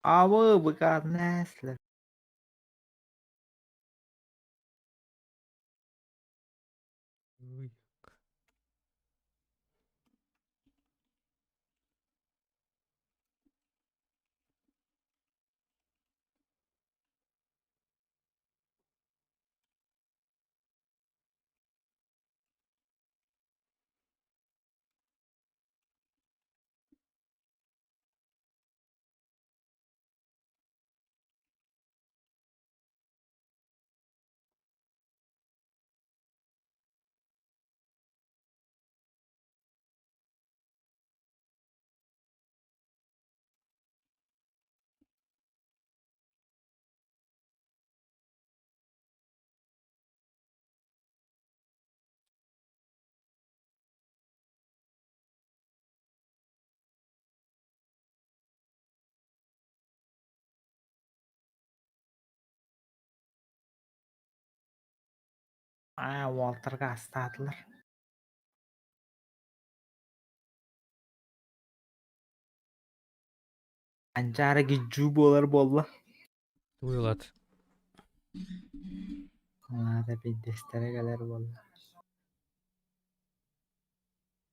Абы быкаатынээслэр Аа, уолтарга астаатылар. Анчаара гиджуу буолар буолла. Тугуйлат. Аата пиздестэрэ кэлэр буолла.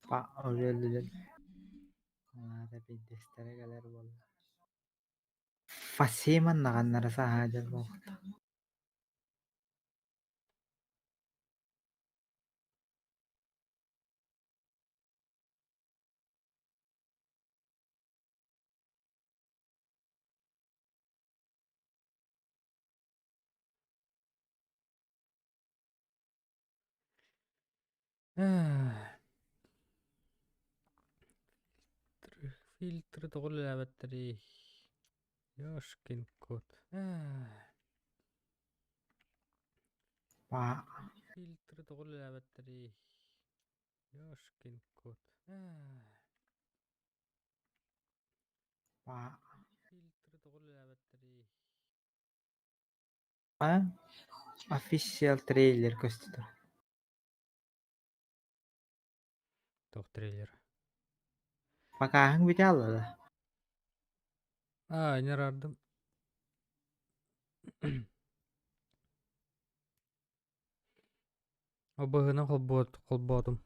Па өлөлүлэр. Аата пиздестэрэ кэлэр буолла. Фасиман наҕаннара саһаадьар буолта. Фильтры тоҕо үлэлээбэттэрий? Ёшкин кот. Па Фильтры тоҕо үлэлээбэттэрий? Ёшкин кот. Па Фильтры тоҕо үлэлээбэттэрий? А Official трейлер көстө Туох трейлер? Покааһыҥ бүтэ аллада. Аа, не араардым. Обыһынан холбоот холбоотум.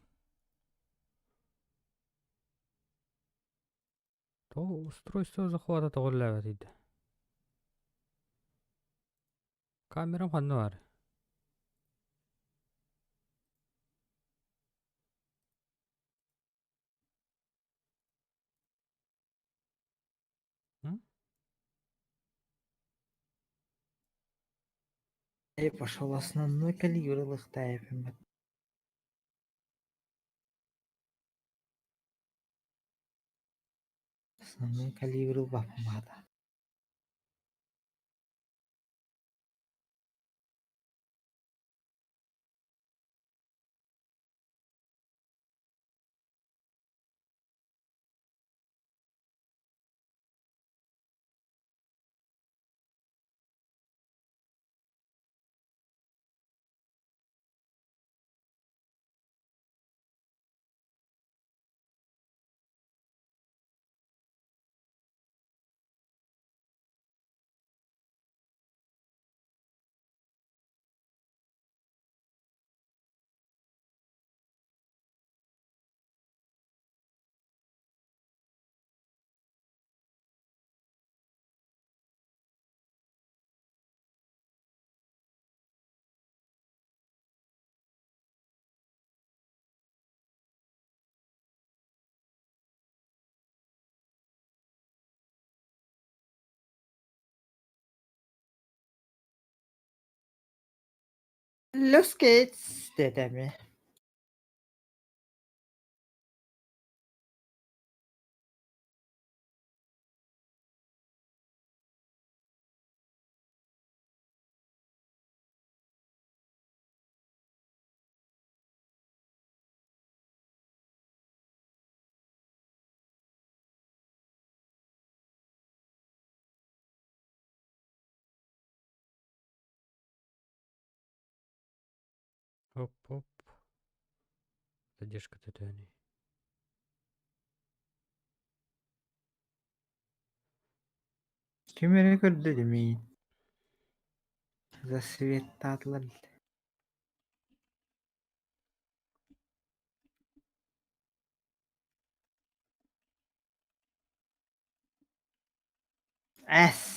Тоҕо устройство захвата тоҕо үлэлээбэтий Камерам ханна баар? М? Эй, пошел основной калибр ылыхтаайаппын Основной калибр ылбаппын баата. Los Gates диэтэ эмиэ. Оп-оп. Задержка төтөөний. Ким эрэ көрдө дии миигин. Засветтаатылар Эс!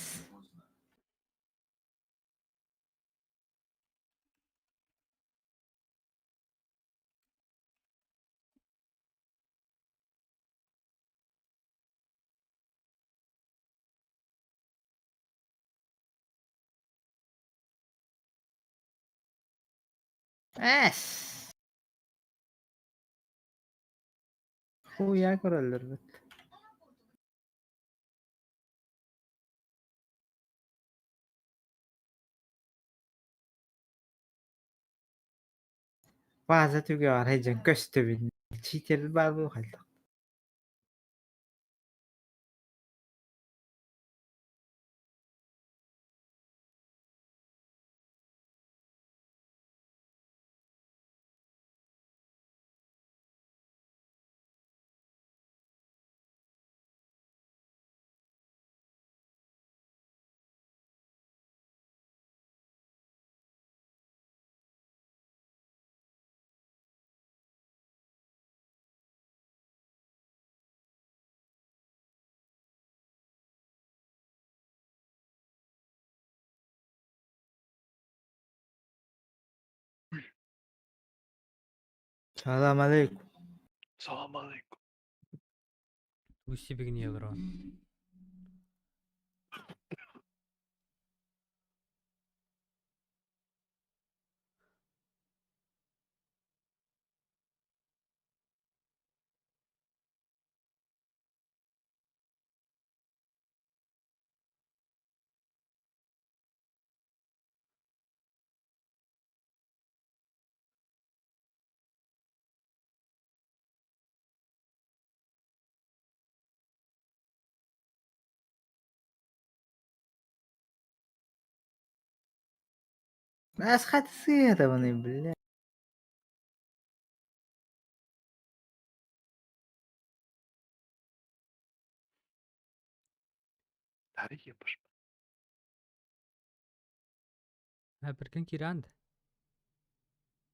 Эс! Хуя көрөллөр бит. Бааза түгэҕэр сылдьан көстөбүн, читер баар буолуо хайдах Салам алейкум. Салам алейкум. Уси бигнелро. Расхотсырованный, бля. Тарихи пошла. Э, прикинь, Киранд.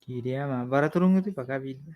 Кириама. Бара туруҥҥутуй пока видно.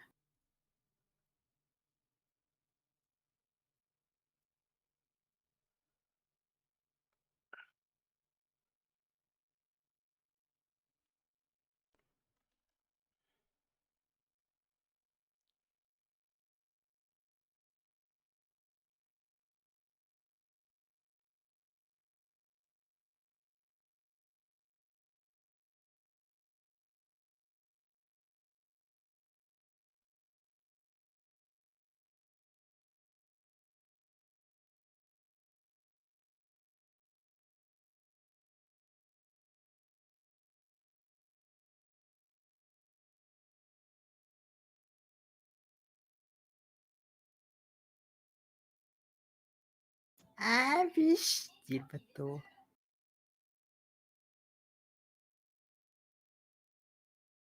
А, биш типа то.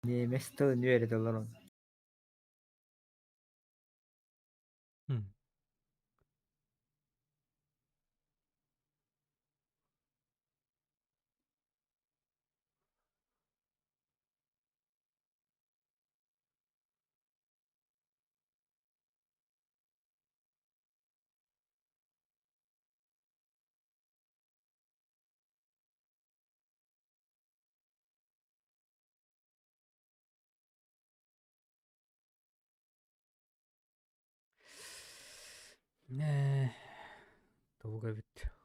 Немец тылын үөрэтэ олорон. Э, туга эбит.